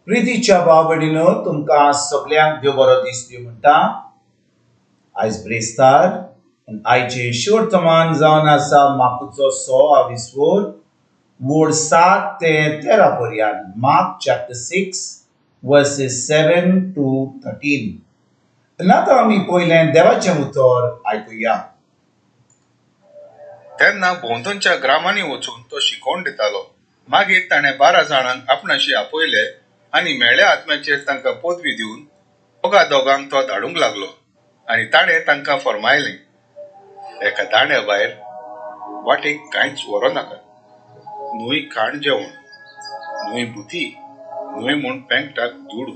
प्रितीच्या भाव-भयणीनो, तुमकां सगल्यांक देव बरो दीस दिवं म्हणटा. आयज ब्रेस्तार आनी आयचें शिवर्तमान जावन आसा मार्कुचो 6 विस्वोर वोड 7 ते 13 पर्यंत. Mark chapter 6 verses 7 to 13. आतां आमी पयलें देवाचें उतर आयकुया. तेन्ना भोंवतणच्या ग्रामांनी वचून तो शिकोवन दितालो. मागीर ताणें 12 जाणांक आपणाशी आपयले आनी मेळ्या आत्म्याचेर तांकां पदवी दिवन दोगा दोगांक तो धाडूंक लागलो. आनी ताणें तांकां फर्मायलें, एका दांड्या भायर वाटेक कांयच व्हरूं नाका, न्हय खाण जेवण, न्हय भुती, न्हय म्हूण पेंकटाक दुडू,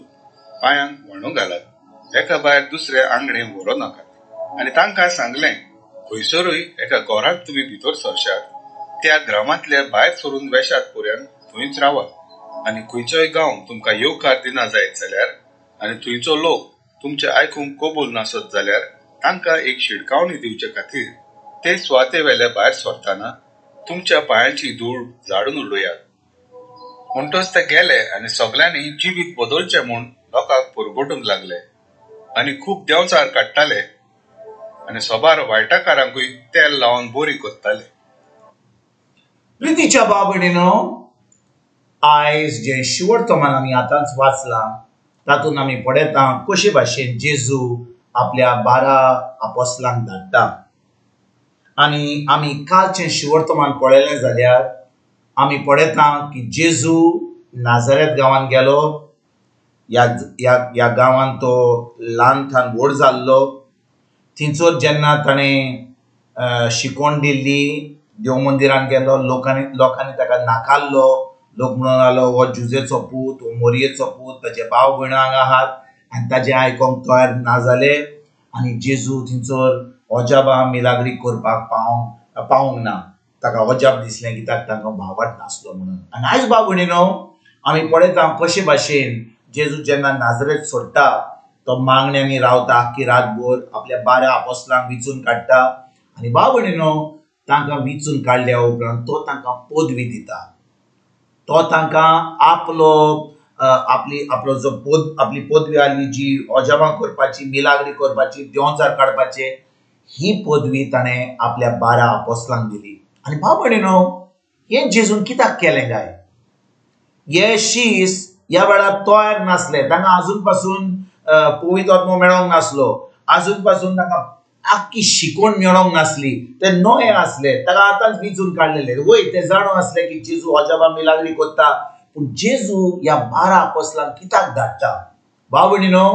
पांयांक व्हाणो घालात, एका भायर दुसरे आंगणे व्हरूं नाकात. आनी तांकां सांगलें, खंयसरूय एका घरांत तुमी भितर सरशात त्या ग्रामांतले भायर सरून वेशात पर्यंत थंयच रावात. आनी खंयचोय गांव तुमकां येवकार दिना जायत जाल्यार आनी थंयचो लोक तुमचे आयकूंक कबूल नासत जाल्यार तांकां एक शिडकावणी दिवचे खातीर ते सुवाते वेले भायर सरतना तुमच्या पांयांची धूळ झाडून उडयात. म्हणटच ते गेले आनी सगल्यांनी जिवीत बदलचें म्हूण लोकांक पुरगोटूंक लागले आनी खूब देंवचार काडटाले आनी सबार वायटाकारांकूय तेल लावन बोरी करताले. प्रितीच्या भाव-भयणीनो, आयज जें शिवर्तमान आमी आतांच वाचलां तातूंत आमी पळयता कशे भाशेन जेजू आपल्या 12 आपोसलांक धाडटा. आनी आमी कालचें शिवर्तमान पळयलें जाल्यार आमी पळयता की जेजू नाजारेत गांवांत गेलो. ह्या गांवांत तो ल्हान थान व्हड जाल्लो. थंयसर जेन्ना ताणें शिकोवण दिल्ली, देव मंदिरान गेलो, लोकांनी ताका नाकारलो. लोक म्हणून लागलो, हो जुजेचो पूत, हो मोरयेचो पूत, ताजे भाव भयणां हांगा आहात. आनी ताजें आयकोंक तयार ना जाले आनी जेजू थंयसर अजाबां मिलाग्री करपाक पावंक ना. ताका अजाप दिसलें कित्याक तांकां भावार्थ नासलो म्हणून. आनी आयज भाव भयणीनो, आमी पळयता कशे भाशेन जेजू जेन्ना नाजरेत सोडटा तो मागण्यांनी रावता आख्खी रातभर, आपल्या 12 आपोसलांक विचून काडटा. आनी भाव भयणीनो, तांकां विचून काडल्या उपरांत तो तांकां पदवी दिता. तो तांकां आपलो आपली आपलो जो आपली पदवी आसली जी अजाबां करपाची, मिलाग्री करपाची, देंवचार काडपाचे, ही पदवी ताणें आपल्या 12 आपोसलांक दिली. आनी भाव भयणीनो, हें जेजून कित्याक केलें काय? हे शीस ह्या वेळार तयार नासले. तांकां आजून पासून पवित्र आत्मो मेळोंक नासलो, आजून पासून तांकां आख्खी शिकोवण मेळोंक नासली. ते नवे आसले, ताका आतांच विचून काडलेले. वय ते जाणो आसले की जेजू अजाबां मिलाग्री करता, पूण जेजू ह्या 12 आपोसलांक कित्याक धाडटा? भाव भयणीनो,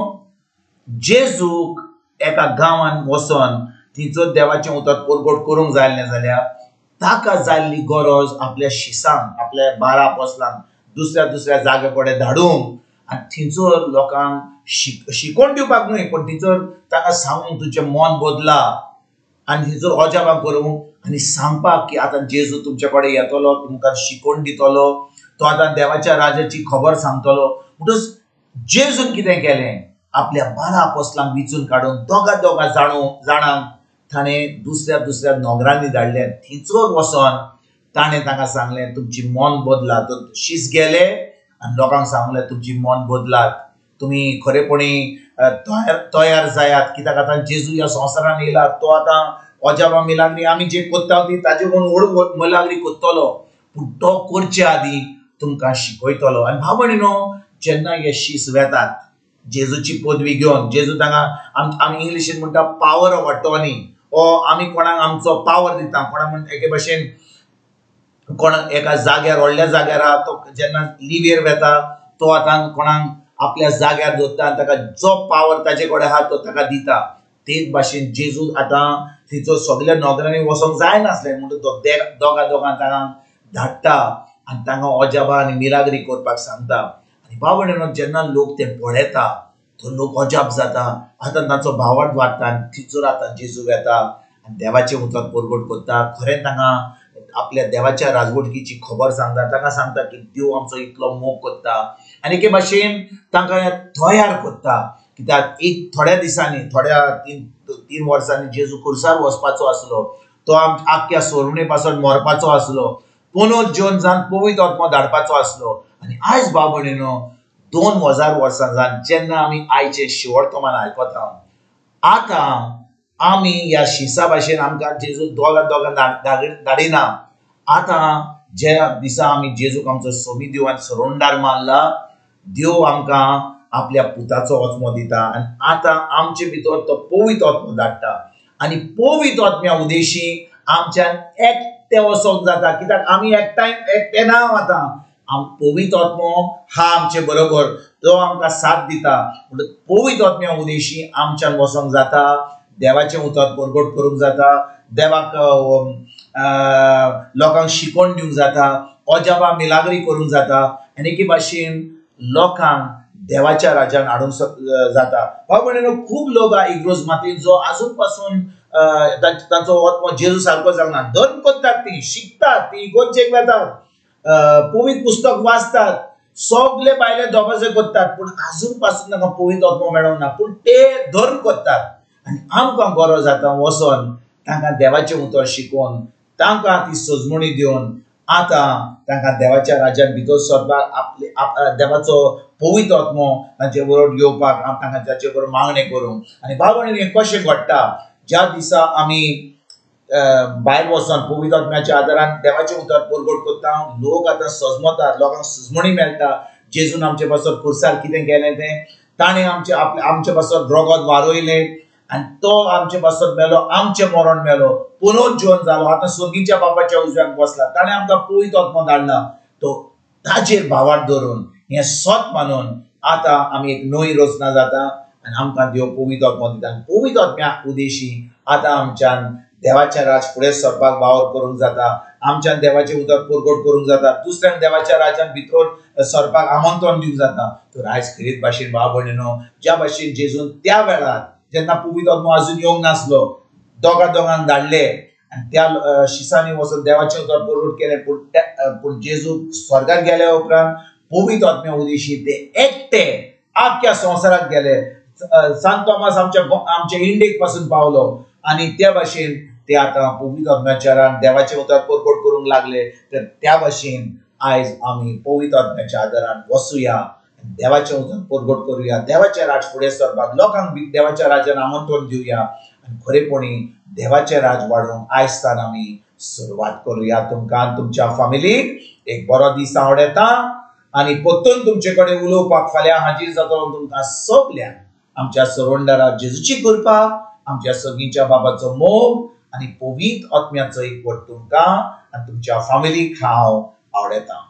जेजूक एका गांवान वचोन थंयचो देवाचें उतर परगट करूंक जाय आसलें जाल्यार ताका जाल्ली गरज आपल्या शिसांक, आपल्या 12 आपोसलांक दुसऱ्या दुसऱ्या जाग्या कडेन धाडूंक आनी थंयसर लोकांक शिकोवन दिवपाक न्हय, पूण थंयसर तांकां सांगूंक तुमचें मन बदला आनी थंयसर अजाबां करूंक आनी सांगपाक की आतां जेजू तुमचे कडेन येतलो, तुमकां शिकोवन दितलो, तो आतां देवाच्या राजाची खबर सांगतलो. म्हणटच जेजून कितें केलें, आपल्या 12 आपोसलांक विचून काडून दोगा दोगा जाणांक ताणें दुसऱ्या दुसऱ्या नगरांनी धाडले. थंयसर वचोन ताणें तांकां सांगलें, तुमची मन बदलात. शीस गेले आनी लोकांक सांगलें, तुमची मन बदलात, तुमी खरेपणी तयार जायात, कित्याक आतां जेजू ह्या संवसारान येयला, तो आतां अजाबां मिलाग्री आमी जे करता ती ताजे कोण व्हड मिलाग्री करतलो, पूण तो करचे आदीं तुमकां शिकयतलो. आनी भाव भयणीनो, जेन्ना हे शीस वेतात जेजूची पदवी घेवन, जेजू तांकां आमी इंग्लिशीन म्हणटा पावर ऑफ अटॉर्नी, ओ आमी कोणाक आमचो पावर दिता, कोणाक म्हण एके भाशेन कोण एका जाग्यार व्हडल्या जाग्यार आहा, तो जेन्ना लिवेर वेता तो आतां कोणाक आपल्या जाग्यार दवरता आनी ताका जो पावर ताजे कडेन आहा तो ताका दिता. तेच भाशेन जेजू आतां थंयचो सगल्या नगरांनी वचोंक जायनासलें म्हणून तो दोगा दोगां तांकां धाडटा आनी तांकां अजाबां आनी मिलाग्री करपाक सांगता. आनी भाव भयणीनो, जेन्ना लोक ते पळयता तो लोक अजाप जाता, आतां तांचो भावार्थ वाडटा आनी थंयसर आतां जेजू वेता आनी देवाचें उतर परगट करता. खरें तांकां आपल्या देवाच्या राजवटकीची खबर सांगता, तांकां सांगता की देव आमचो इतलो मोग करता आनी एके भाशेन तांकां तयार करता. कित्याक एक थोड्या दिसांनी, थोड्या 3 वर्सांनी जेजू खुर्सार वचपाचो आसलो, तो आख्ख्या सोरणे पासून मरपाचो आसलो, पुनर्जीवन जावन पवित्र आत्मो धाडपाचो आसलो. आनी आयज भाव भयणीनो, 2000 वर्सां जावन जेन्ना आमी आयचे शिवर्तमान आयकता, आतां आमी ह्या शिसा भाशेन आमकां जेजू दोगां दोगां धाडिना. आतां ज्या दिसा आमी जेजूक आमचो सोमी देव आनी सरोंडार मानला, देव आमकां आपल्या पुताचो आत्मो दिता आनी आतां आमचे भितर तो पवित्र आत्मो धाडटा आनी पवित्र आत्म्या उदेशी आमच्यान एकटे वचोंक जाता. कित्याक आमी एकठांय एकटे ना, आतां पवित्र आत्मो हा आमचे बरोबर, तो आमकां साथ दिता. म्हणून पवित्र आत्म्या उदेशी आमच्यान वचोंक जाता, देवाचें उतर परगट करूंक जाता, देवाक लोकांक शिकोवन दिवंक जाता, अजाबा मिलाग्री करूंक जाता आनी एके भाशेन लोकांक देवाच्या राज्यान हाडूंक जाता. भाव भयणीनो, खूब लोक आहा इग्रोज मातयेन जो आजून पासून तांचो आत्मो जेजू सारको जावना. धर्म करतात, ती शिकतात, ती इगोर्जेक वेतात, पवित्र पुस्तक वाचतात, सगले भायले दोबाजे करतात, पूण आजून पासून तांकां पवित्र आत्मो मेळोंक ना. पूण ते धर्म करतात आनी आमकां गरज आतां वचोन तांकां देवाचें उतर शिकोवन तांकां ती सजमणी दिवन आतां तांकां देवाच्या राज्यान भितर सरपाक आपले देवाचो पवित्र आत्मो तांचे बरोबर घेवपाक तांकां ताचे बरोबर मागणें करूंक. आनी भाव भयणींनो, हें कशें घडटा? ज्या दिसा आमी भायर वचोन पवित्र आत्म्याच्या आदारान देवाचें उतर परगट करता, लोक आतां सजमतात, लोकांक सजमणी मेळटा. जेजून आमचे पासत खुर्सार कितें केलें तें, ताणें आमचे आमचे पासत रगत वारयलें आनी तो आमचे पासत मेलो, आमचें मरण मेलो, पुनर्जीवन जालो, आतां सर्गीच्या बापाच्या उजव्याक बसला. ताणें आमकां पवित्र आत्मो धाडला, तो ताचेर भावार्थ धरून हें सत मानून आतां आमी एक नवी रचना जाता आनी आमकां देव पवित्र आत्मो दिता. आनी पवित्र आत्म्या उदेशी आतां आमच्यान देवाच्या राज फुडें सरपाक वावर करूंक जाता, आमच्यान देवाचें उतर परगट करूंक जाता, दुसऱ्यांक देवाच्या राज्यान भितर सरपाक आमंत्रण दिवंक जाता. तर आयज खेरीत भाशेन भाव भयणीनो, ज्या भाशेन जेजून त्या वेळार जेन्ना पवित्र आत्मो अजून येवंक नासलो, दोगां दोगांक धाडले आनी त्या शिसांनी वचून देवाचें उतर परगट केलें. पूण जेजू स्वर्गार गेल्या उपरांत पवित्र आत्म्या उदेशी ते एकटे आख्या संवसाराक गेले. सांत तोमास आमच्या इंडियेक पासून पावलो आनी त्या भाशेन ते आतां पवित्र आत्म्याच्या देवाचें उतर परगट करूंक लागले. तर त्या भाशेन आयज आमी पवित्र आत्म्याच्या आदारान वचुया, देवाचें उतर परगट करुया, देवाचें राज फुडें सरपाक लोकांक देवाच्या राज्यान आमंत्रण दिवया आनी खरेपणी देवाचें राज वाडोवंक आयज सावन आमी सुरवात करुया. तुमकां आनी तुमच्या फामिलीक एक बरो दीस आवडटा आनी परतून तुमचे कडेन उलोवपाक फाल्यां हाजीर जातलो. तुमकां सगल्यांक आमच्या सरोंडरा जेजूची कृपा, आमच्या सगळींच्या बाबाचो मोग आनी पवित्र आत्म्याचो एकवट तुमकां आनी तुमच्या फामिलीक हांव आवडटा.